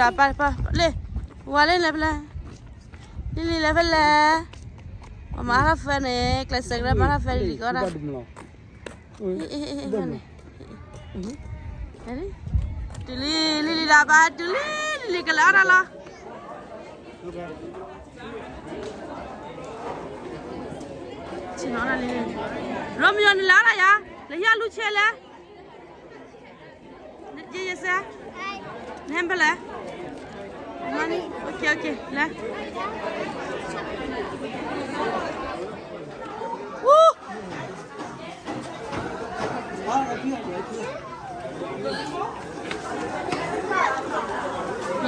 လံ, ဝါလံလဲၤဖဲလဲၣ်, လံလံလဲၤဖဲလဲၣ်, ပမၤထီၣ်ဖဲန့ၣ် ကျဲးစၢးကရၢမၤထီၣ်ဖဲလံလံကီးဒၣ်, တုၤလံ, လံလံလၢဘၣ် တုၤလံ, လံလံကလၢအါဒၣ်လီၤ. ရိမယီၤန့ၣ်လၢအါဒၣ်ယၤ, လဲၤဟံးအီၣ်လူဆဲးလဲၣ်. ယဲယဲစဲ, နဟဲဖဲလဲၣ်, လဲၤ,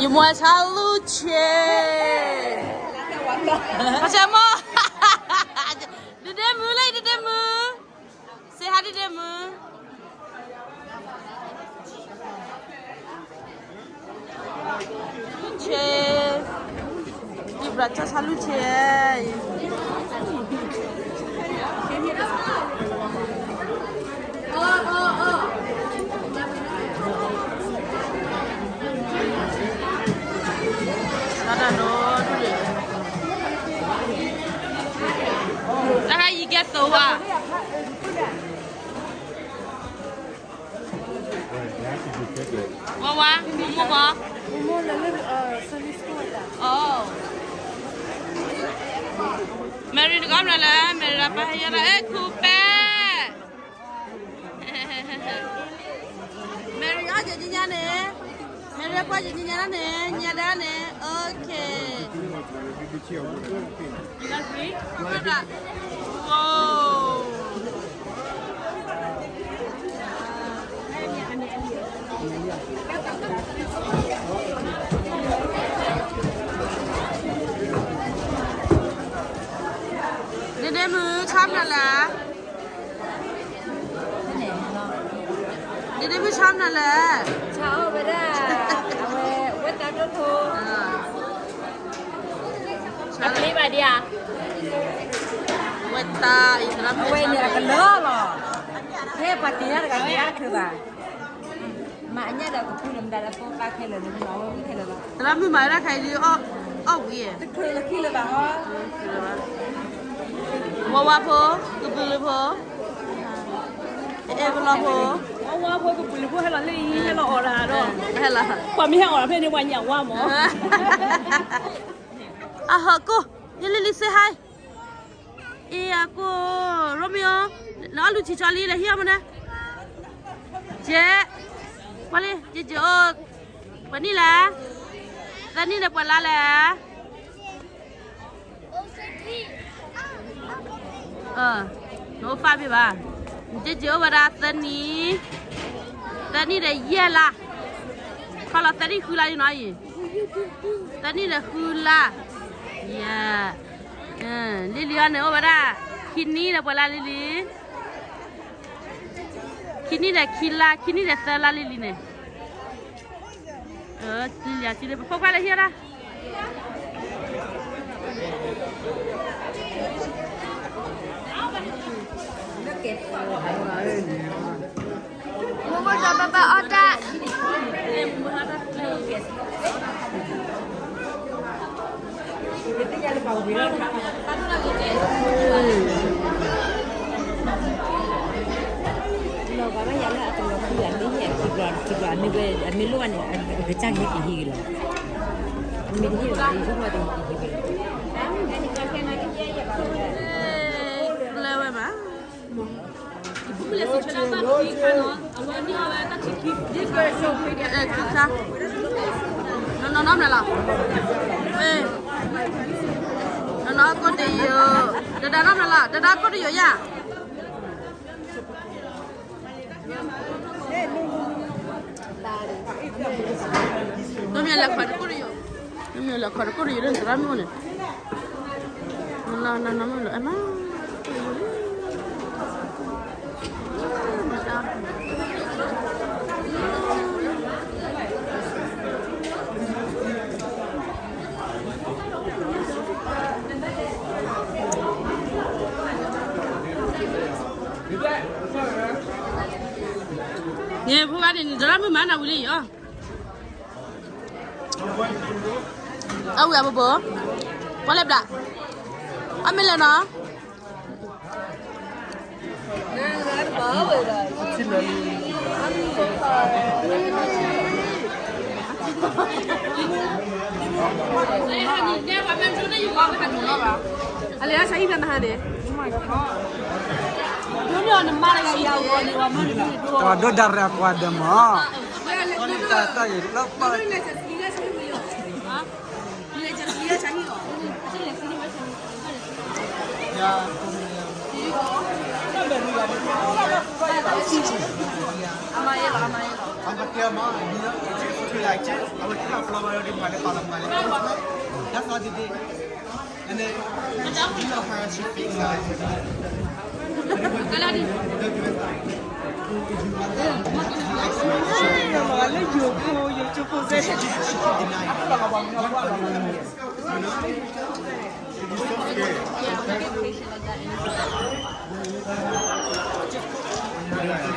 ယမိၢ်ဆါလူဆဲး, ဆဲးမီ, ဒဒဲမုၢ်လၢ ဒဒဲမုၢ်, စဲးဟါဒဒဲမုၢ် ဆဲး, ယဘျးကၠီဆါလူဆဲး, တၢ်ဒိၣ်ဒိၣ်, တၢ်ဟါယံၤကဲသိးဝါ ဝါဝါ, မူမူဘီ, မဲရံတကီၢ်မနုၤလဲၣ်, မဲရံဒီးပၢ်ဟဲယဲဒၣ် အဲၣ်ခူပဲ, မဲရံအီၣ်ယဲၢ်ညါန့ၣ်, မဲရံအပှၢ်ယဲၢ်ညါန့ၣ် ညါဒၣ်န့ၣ်, okay. ဒဒဲမုၢ်ဆါမနုၤလဲၣ်, ဒဒဲမုၢ်ဆါမနုၤလဲၣ်, ဆါအီၣ်ဝဲဒၣ်, အဝဲ, ဝဲသးဒိၣ်ထီ, အပျ့ၤဘၣ်ဒံးဧါ, ဝဲသးအံၤသရၣ်မုၣ်, အဝဲန့ၣ်အကလၢလီၤ, ဖဲပှၤတ့ၢ်တၢ်တဂၤန့ၣ် အါတချုးဘၣ်, မၤအညၣ်ဒီးကဖုန့ၣ် မတၤဒီးဖိသၣ်ခဲလၢာ်န့ၣ် မၤဝဲဝံၤခဲလၢာ်လီၤ, သရၣ်မုၣ်မၤဝဲဒၣ်ခဲအံၤဒ်အီၣ်ဝံၤ, တချုးလၢခံလၢၤဘၣ်ဟီ, ဝါဝါဖိ, ကပုာ်လုာ်ဖိ, အဲၣ်ပလီၢ်ဖိ, ဝါဝါဖိကပုာ်လုာ်ဖိဟဲလီၤလၢအံၤ ဟဲလီၤအီၣ်တၢ်ဒီး, ပှၤမ့ၢ်ဟဲအီၣ်တၢ်ဖဲန့ၣ် ပှၤညၣ်ဝါမး, အဟၢၣ်ကိၢ်, ယလံလံစ့ဟါ အ့ အကိၢ်, ရိမ့ၤဧိၤ, နအီၣ်လူၤထံၣ်ဆီလံ လဲၤဟံးအီၣ်မနုၤ, ယဲ, ကွၢ်လံ, ယဲယဲအိၣ်, ပှဲၤနံၣ်လဲၣ်, သၢနံၣ်ဒီးပှဲၤလါလဲၣ်, နအိၣ်ဖးဘ့ၣ်ဘၣ်, ယဲယဲအိၣ်ဝဲဒၣ်သၢနံၣ်, သၢနံၣ်ဒီးယဲၢ်လါ, ခီလီၤသၢနံၣ်ဃုလါလံနီၤအံၤ, သၢနံၣ်ဒီးဃုလါ, ယဲ လံလံအီၤန့ၣ် အိၣ်ဝဲဒၣ် ခံနံၣ်ဒီးပှဲၤလါလံလံ, ခံနံၣ်ဒီးခံလါ, ခံနံၣ်ဒီးသၢလါလံလံန့ၣ်, လံလံအီၤ ပဖိခွါလၢဟံၣ်အီၣ်ဒၣ် မိၢ်မိၢ်ဒီးဘၣ်ဘၣ်အီၣ်တၢ်, လီၤဂာ်ဘၣ်ယၤလၢအတလီၤဃုအမ့ၢ်ဟံၣ်အခံဘျီတခံဘျီ အမ့ၢ်ဝဲအမ့ၢ်လိၣ်ဘၣ်န့ၣ် အကစၢ်ကဟဲက့ၤဟံၣ်က့ၤလီၤ, မ့ၢ်တဟ့ၣ်ဘၣ် ယဟံၣ်ဘၣ်တဟ့ၣ်က့ၤဟံၣ်က့ၤလီၤ, လၢဝဲဘၣ် နီၢ်နီၢ်နီတမံၤလီၤ, နီၢ်နီၢ်ကိၣ်တယိာ်, တဒါနီတမံၤလီၤ, တဒါကိၣ်တယိာ်ယၤ, နီတမံၤလဲၤခီတကိၣ်တယိာ်, နီတမံၤလဲၤခီတကိၣ်တယိာ်လၢသရၣ်မုၣ်န့ၣ် နီၢ်နီၢ်နီၢ်နီၢ်မုၣ်လီၤ အမါ န့ၣ် ဖိဂၤန့ၣ် နသရၣ်မုၣ်မၤနၤဝံၤလံယီၤ. အဝဲအဘိဘိ, ပှၤလဲၤဘျး, အမ့ၢ်လဲၤနီၤ. အလဲၤဆါဟံၣ်ဖဲမဟါန့ၣ်, ပှၤဒိၣ်ဒၣ်ရၤကွၢ်ဒီးမး, တၢ်တၢ်အံၤလၢပှၤ ဒီပုၢ်ဝဲၢ်ကွၢ်နီၤ ပှၤယုၢ်ထးမုၣ်နီၤလၢ ပှၤယုၢ်ထးမုၣ်, လၢ ပှၤယုၢ်ထးမုၣ်နီၤအံၤ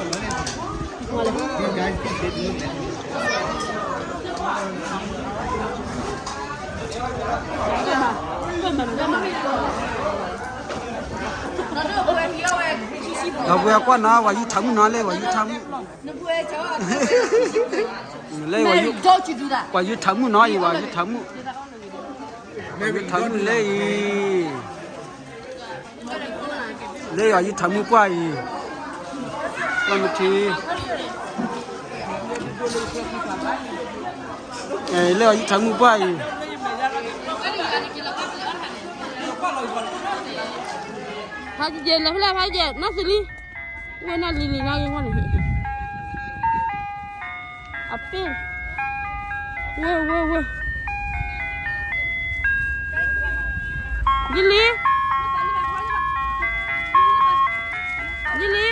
ပှၤယုၢ်ထးမုၣ်, ပှၤယုၢ်ထးမုၣ်လၢအံၤ, လၢယွၤယုၢ်ထးမုၣ်ပှၢ်အံၤ, ပှၢ်မထံ, လၢယွၤယုၢ်ထးမုၣ်ပှၢ်အံၤ, ဖးက့ၤလဲၤဖဲလဲၣ် ဖးက့ၤ နီၢ်သလံ, ဝဲနီၢ်လံၤလံၤနီၢ်ဂ့ၤဝဲန့ၣ် အပ့ၢ်, ဝဲ ဝဲ ဝဲ, ယလံၤ, ယလံၤ,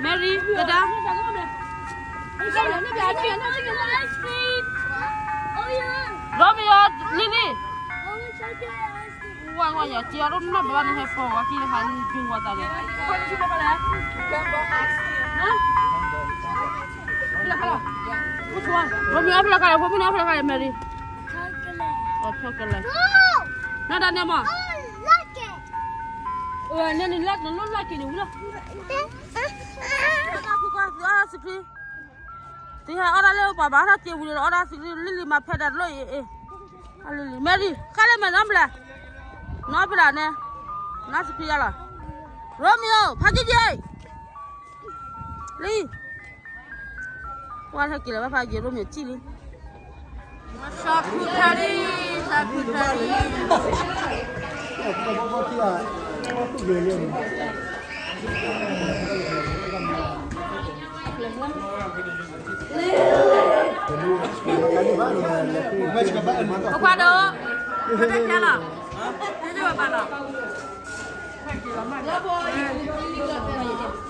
Mary, ကဒါ, Romeo, လံၤလံၤ ဝဲ ဝဲ ယၤ ကဲအီၤဒိၣ်နီၢ်ဘၣ်ဘၣ်န့ၣ် ဟဲဖီဝဲကံၢ်တခါ လံကံၢ်ဝဲတၢ်န့ၣ်, ဖဲလဲၣ်ခါလဲၣ်, Romeo ဖဲလဲၣ်ခါလဲၣ်, ဖိမုၣ်န့ၣ် ဖဲလဲၣ်ခါလဲၣ် Mary, အ chocolate, နဒၣ်န့ၣ်မး, နန့ၣ်လၢနလိၣ်လၢက့ၤန့ၣ်ဝံၤလီၤ, သုဟဲအီၣ်ဒၣ်လၢပှၤဘၣ်ထီၣ်က့ၤဝံၤလီၤ အီၣ်ဒၣ်သံလံလံမၤဖဲဒၣ်တလိၣ်အံၤ, အလံၤလံၤ Mary ခါလၢမဲာ်နီဘျဲၣ်, နီဘျဲၣ်န့ၣ်, နီစဖံယါလီၤ, Romeo ဖးကံၢ်က့ၤ, လံ, ပှၤဟဲက့ၤလီၤဘၣ်ဖးက့ၤ Romeo ကံၢ်လံ, စီၤခူခါလံ, စီၤခူခါလံ. ပခွါဒိၣ်, တၢ်ခဲလီၤ, တၢ်ဘၣ်လီၤ. အက့ၤလၢတမ့ၢ်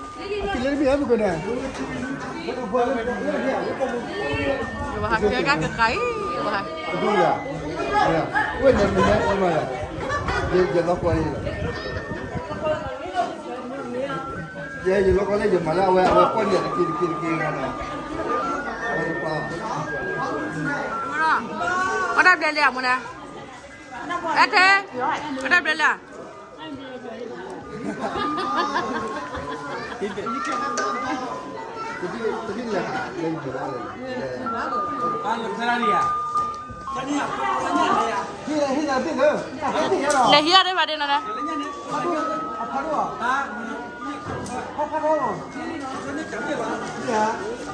ဟဲပကနဲ, ယဟးကဲကါကကါအံၤ, ယဟး, အဒူယၤ, ဝဲန့ၣ်မ့ၢ်ဟဲအီၣ်မးယၤ, ယလီၤကွၢ်လံလီၤ, ယဲယလီၤကွၢ်လၢယမၤလၢအဝဲ အဝဲကွၢ်န့ၣ်တက့ၢ်တက့ၢ်တက့ၢ်နီၤ, အဝဲတပှၢ်, အီၣ်တၢ်ဘျဲလံအမူနၤ, အဲထဲ, အီၣ်တၢ်ဘျဲလံဧါ. လဲၤဟံးအီၣ်ဒံးဖးဒ့နီၤ,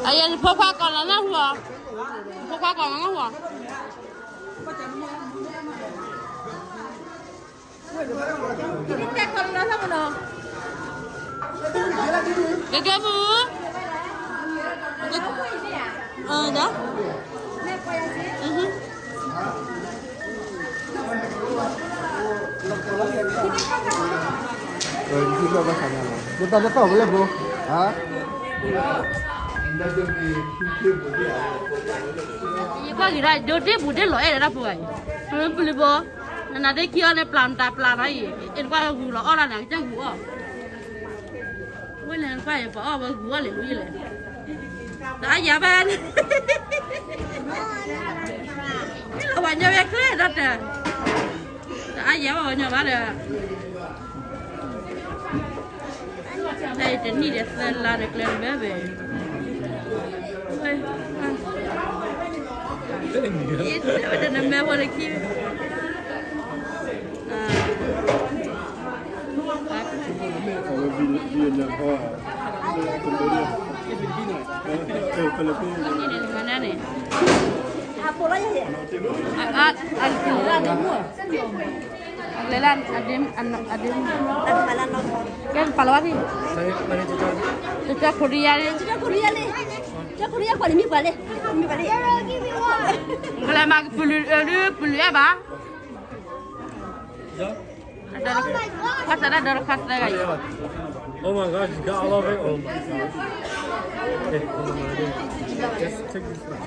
အယဲၢ်ဖိခွါကီၢ်လီၤနၢ်ဟူဧါ, ဖိခွါကီၢ်လီၤနၢ်ဟူဧါ. ကဲကဲမူ, အၢ ဒီး, ယကွၢ်က့ၤဒၣ် ဒိးတ့ၢ်ပူၤတ့ၢ်လီၤအဲၣ်ဒၣ်တၢ်ဖိဂၤအံၤ, ပလံၤဘီ, နနၤဒ့ခံအီၤန့ၣ် ပျၢ်နတၢ်ပျၢ်နၤအံၤ, အဲၣ်နကွၢ်ဂုာ်လီၤအီၣ်ဒၣ်န့ၣ် ကစၢ်ဂုာ်အီၣ်, ဝဲန့ၣ်နကွၢ်အံၤ ပှၤအီၣ်ဝဲဂုာ်အီၣ်လဲၣ် ဝံၤလဲၣ်, တအါယၤဘၣ်, လီၤပှၤညီဝဲကျဲဒီးတၢ်, တအါယၤဘၣ်ပှၤညီဘၣ်ဒီး, တနံၣ်ဒီးသၢလါဒီးကျဲတဘၣ်ဘၣ်, တနမၢဖိတခံ, န့ၣ်, အကလၢအဒ့မူ, အဒ့မူ, ကဲပာ်လီၤဘၣ်ဖံ, တကီၢ်ခိရံယါန့ၣ်, ကလဲၤမၤကပလူးအၢဒုး ပလူးအဲၣ်ဘၣ်, ခီသၢဒၣ်ဒီးခီသၢဂၤအံၤ, Oh my God, you got all of it? Oh my God. Hey, just take this one.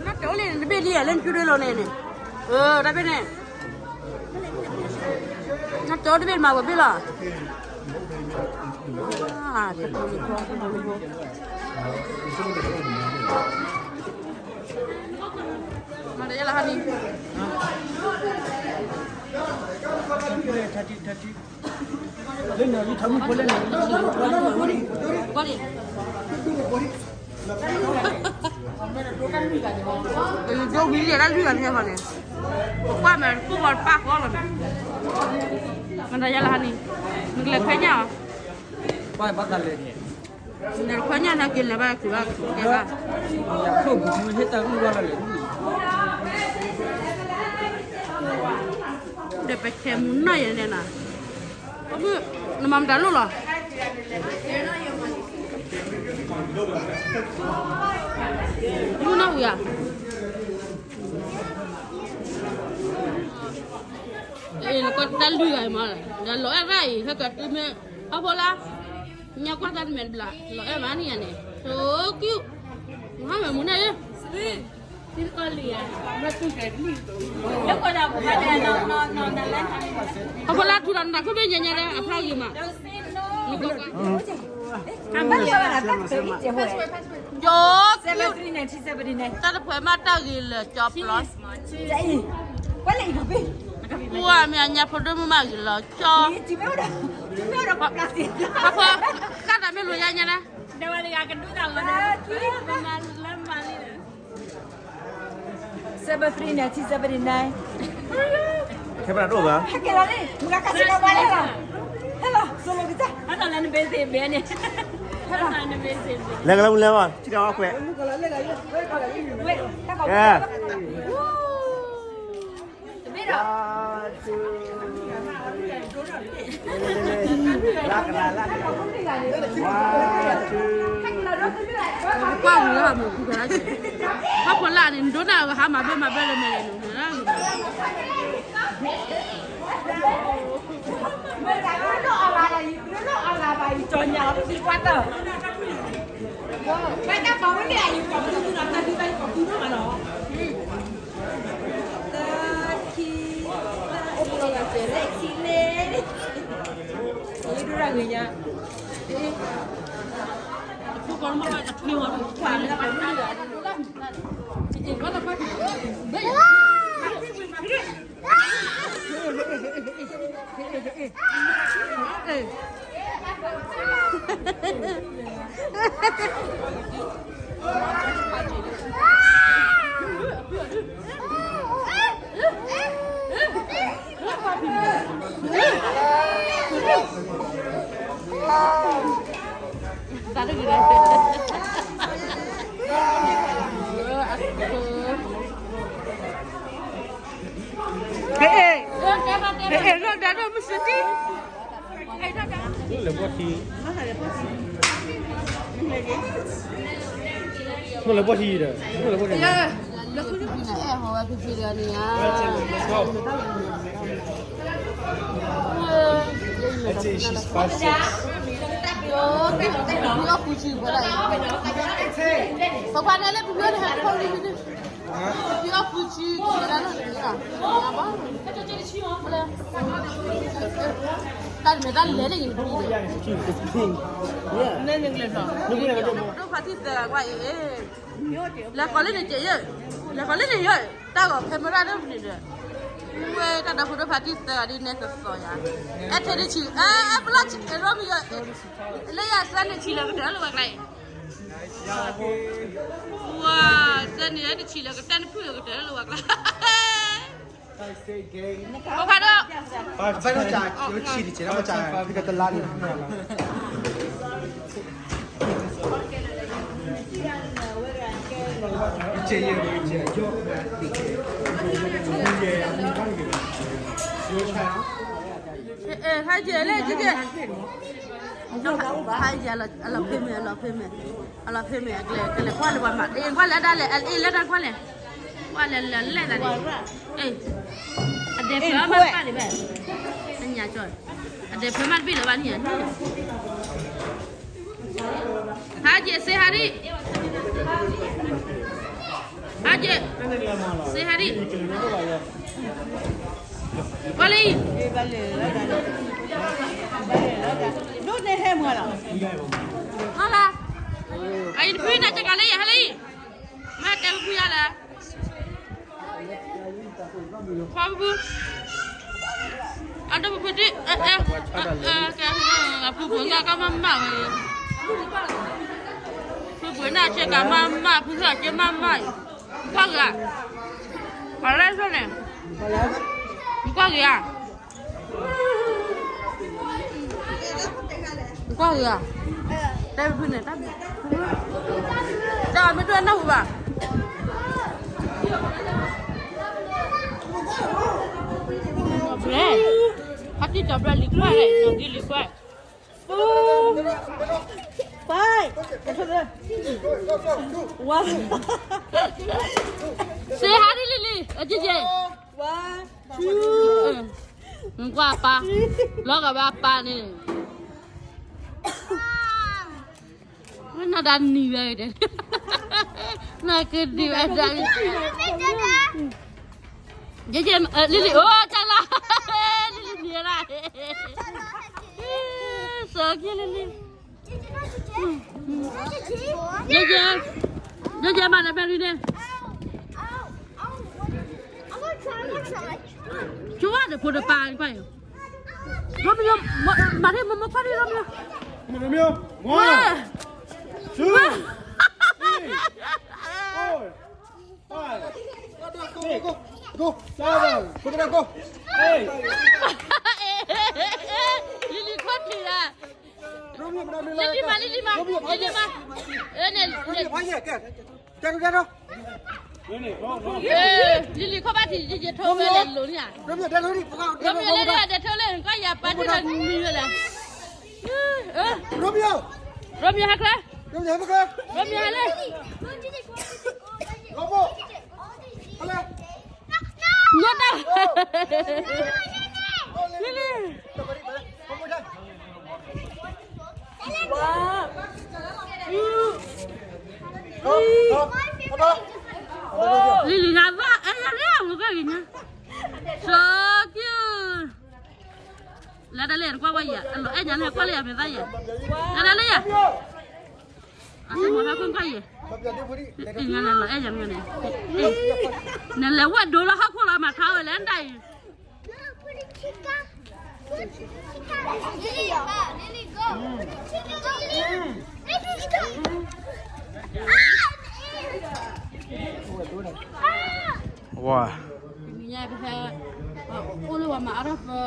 နတဲအိၣ်လံ နတဘ့ၣ်လံ လၢနစုဒၢလိာ်န့ၣ်န့ၣ်, အၢ တၢ်ဘ့ၣ်န့ၣ်, နတဲအိၣ်တဘ့ၣ်မၤဝဲဘ့ၣ်လီၤ, တပူၤလံဖိ, တပူၤလံဖိ, မၤတယဲလၢဟါန့ၣ် ဒိဝံၤလံတၢ်လွံၢ်ဂၤန့ၣ်, ပှၢ်မဲာ်ကူၣ်ဂီၤတပၣ်ဃီလီၤန့ၣ်, မတၤယါလၢဟါန့ၣ်, နကလဲၤခွဲညၣ်အီၤ, နလဲၤခွဲညၣ်န့ၣ်က့ၤလဲၤဘၣ်က့ၤဘၣ်က့ၤဘၣ်, ဒီးပဆဲးမူနီၢ်ယဲန့ၣ်နီၤ, နမၤမတၤလိၣ်လီၤ မုၢ်နီၢ်ဝံၤဧါ, တၢ်လွံၢ်ဂၤအံၤမး, ဒီးလီၤအဲၣ်ရၣ်အံၤ ဟဲကတုၤမ့ၢ်, ဟီၣ်ဖိလါ, ညါကွၢ်တၢ်တမဲာ်တဘျီ, လီၤအဲၣ်မးန့ၣ်ယၤန့ၣ်, ဆိကံၣ်, မဟါမဲာ်မူန့ၣ်, ဟီၣ်ဖိလါထူဒီးနတၢ်ခိၣ်ဘ့ၣ်ညါညါလၢအဖျါဂ့ၤမး, ကၠီ, တၢ်တဖှဲးမးတၢ်ဂ့ၤလၢာ်ကၠီပျီ, ပှၢ်မ့ၢ်အညါဖိဒိၣ်မုၣ်မးဂ့ၤလၢာ်ကၠီ, ဟီၣ်ဖိ, တၢ်တၢ်မ့ၢ်လိာ်ယါညါဒၣ် Seven three nine, seven nine. ခဲပနၢ်တအိၣ်ဘၣ်. ဟဲက့ၤလီၤန့ၣ် မုၢ်ဂၤကစံးကဝါလဲၣ်လီၤ. ဟဲလီၤ စိၤလိာ်ကစၢ် ဟဲလီၤ လဲၤကလီၤမုၢ်လဲၤဘၣ် ထံၣ်တၢ်အီၣ်ခွဲး ဝဲ တဘ့ၣ်ဒီး ကွၢ်ဝံၤလၢဟးမုာ်ခုကလါက့ၤ, ဟီၣ်ဖိလၢန့ၣ် နဒိၣ်နၢ်အကဟးမၤဘၢမၤဘၢလၢမဲာ်လဲၣ်န့ၣ်, တၢ်ပဝဲန့ၣ်အံၤ ပှၤမုၢ်နံၤဒီးတၢ်ဒုးဘၣ်ယကီၢ်ပူၤမးလီၤ. တၢ်ခံ, တၢ်ခံန့ၣ်, ယဒိၣ်ရၣ်ဂ့ၤညါ, Ê, ê, ê, ê, rơ̆ đá rơ̆ mơ sĭ tî. Nô leh bôk thi. Nô leh bôk thi dê. Nô leh bôk thi. Let's go. Let's see, she's five six. Huh? တၢ်တမ့ၢ်တၢ်လဲၤန့ၣ် ဒိၣ်ဖးထံသၢဂၤကွၢ်အံၤ, လဲၤဃီၤလၢန့ၣ်ကဲယဲ, လဲၤဃီၤလၢန့ၣ်ယဲ, တၢ်ဂီၤ camera လၢန့ၣ်ဒီး, ဝဲတၢ်ဒီဖိဒိၣ်ဖးထံသၢဂၤဒ်နဲၣ်သီသီယၤ, အဲထဲတဆံ, အဲပလီၢ်ဆံ အဲရိမံယီၤ, လၢယၤစဲန့ၣ်ဆံလၢကတၢၢ်လၢဝဲကျါအံၤ, ဝါ, စဲန့ၣ်တဆံလၢကတၢၢ် နဖုၣ်လၢကတၢၢ်လၢဝဲကျါ ပဖးဒီး, ဘၣ်ဆံတကဲး, ဆံတကဲး, တလါန့ၣ်, ဟဲက့ၤလဲၣ်, ဟဲက့ၤ, ဟဲက့ၤ, အလီၤဖဲမဲာ်, အလီၤဖဲမဲာ်, အလီၤဖဲမဲာ်, အကျဲ ကလဲၤကွၢ်လၢပှၤမၤ, အ့ၣ် ကွၢ်လၢအဒၣ်လဲၣ်, အ့ၣ် လၢတၢ်ကွၢ်လဲၣ် ကွၢ်လဲၤလဲၤလဲၤသးန့ၣ်, အဒဲးဖဲမးပၢ်ဒံးဘၣ်, အညါကၠီ, အဒဲးဖဲမးတဘ့ၣ်လၢၤဘၣ်န့ၣ်, ဟါက့ၤ စ့ဟါဒံး, ဟါက့ၤ, စ့ဟါဒံး, ကွၢ်လံ, ဒိၣ်န့ၣ်ဟဲမးလီၤ, ဟါလီၤ, အအံၤတဖုန့ၣ် ကကးလၢယဟဲလံ, မ့ၢ်တဲဖုယၤလဲၣ် ခွါဖု, အဒိၣ်ဖုဖုဒံး, ဖုပှ့ၤန့ၢ်ကမၣ်မၣ်ဝဲ, ဖုပှ့ၤန့ၢ်ကမၣ်မၣ်, ဖုသၣ်က့မၣ်မၣ်အံၤ, ကွၢ်ဂ့ၤဧါ, ပှၤလဲၣ်ဆိန့ၣ်, ကွၢ်ဂ့ၤဧါ ကွၢ်ဂ့ၤဧါ, တဲဖုန့ၣ်, တၢ်မ့ၢ်ဒိၣ်နၢ်ဟူဘၣ်, ဘျဲၣ်, ဖါတံၢ်ကီၤဘျၣ်လံကွၢ်လဲၣ်, နီၢ်ဒံလံကွၢ်, ပၢ်, ဝါ, စ့ဟါဒ်လံလံ, အကကဲ, ဝါ နကွၢ်အပၢ်, လီၤဂာ်ဝဲအပၢ်န့ၣ်, ဝဲနၤဒါနံၤဝဲတဲ, နကဒံးဝဲဒါ, ယယဲ, လံလံ, အိၣ်တၢ်လီၤ, လံလံနံၤရၣ်, စီၤက့လံလံ, ယယဲ, ယယဲမၤနမဲရံန့ၣ် ဆိဝဲဒီးဖိတပၢ်ကွၢ်အံၤ, ရိမ့ၤယိၤ, မၤဒ်မိၢ်မိၢ်ခွါဒ်ရိမ့ၤယိၤ, ရိမ့ၤယိၤ, one, two, three, four, five, six, seven, eight, လံလံခီၣ်ထံးဧါ, လံလံမၤ, လံလံမၤ, လံလံမၤ, တဲတဲတဲ လံလံခီၣ်ဘၣ်ထံး ယယဲထိဝဲလဲၤလိၤန့ၣ်ဧါ, ရိမ့ၤလၢဒၣ်ဒဲးထိလၢနကွၢ်ယၤပာ်ဒ်လၢနံၤဝဲလဲၣ်, ရိမ့ၤဟဲကျဲ, ရိမ့ၤဟဲလၢ, ညါတၢ်, လံလံ လံလံ နဘၣ် အဲၣ်ယၤလၢအမူကဂ့ၤညါ, စီၤကၠူ, လၢတၢ်လၢယကွၢ်ဝဲယၤ အလီၤအဲၣ်ညါလၢကွၢ်လၢယၤမ့ၢ်သးယၤ, လၢတၢ်လၢယၤ, အဆိကမိၣ်ထီၣ်ကွၢ်ယၤ, အ့ၣ်ညါလၢလီၤအဲၣ်ညါမ့ၢ်န့ၣ်, နလဲၤဝဲဒိလၢဟီၣ်ခိၣ်လီၤ မၤထါဝဲလဲၣ်နတၢ်အံၤ ဝါ, အိၣ်လၢဝဲမၤအါထီၣ်ဖၢဝံၤ,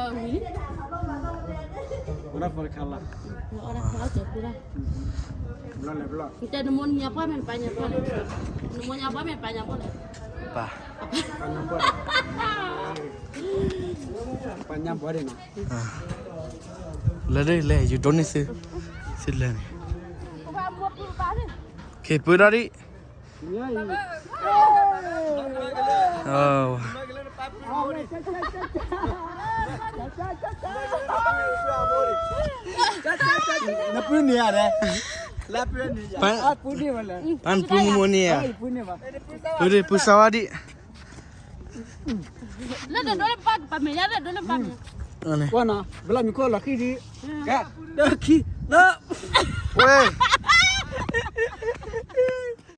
အါထီၣ်ဖၢတခါလီၤ, တဲနမိၢ်ညါပှၢ်မ့ၢ်နပၢ်ညါပှၢ်လဲၣ်, နမိၢ်ညါပှၢ်မ့ၢ်နပၢ်ညါပှၢ်လဲၣ်, ပၢ်, ပၢ်ညါပှၢ်န့ၣ်နီၤ, လဲၤလၢလဲၤ ယဒိးန့ၢ်သု, သုလဲၤန့ၣ်, က့ၤပၢဒၣ်ဒံး နပုၢ်န့ၣ်ဧါ, ပၢ်နပုၢ်မိၢ်မိၢ်န့ၣ်ဧါ, ပုၢ်ဒံးပုၢ်စါဝါဒံး, လၢဒိးလၢပၢ်ပၢ်မ့ၢ်ယါလၢဒိးလၢပၢ်မ့ၢ် ဝဲနီၤ ဘျီမ့ၢ်ခိၣ်လီၤဃံၣ်ဒံး, တၢ်ခံ, တၢ်, ဝဲ,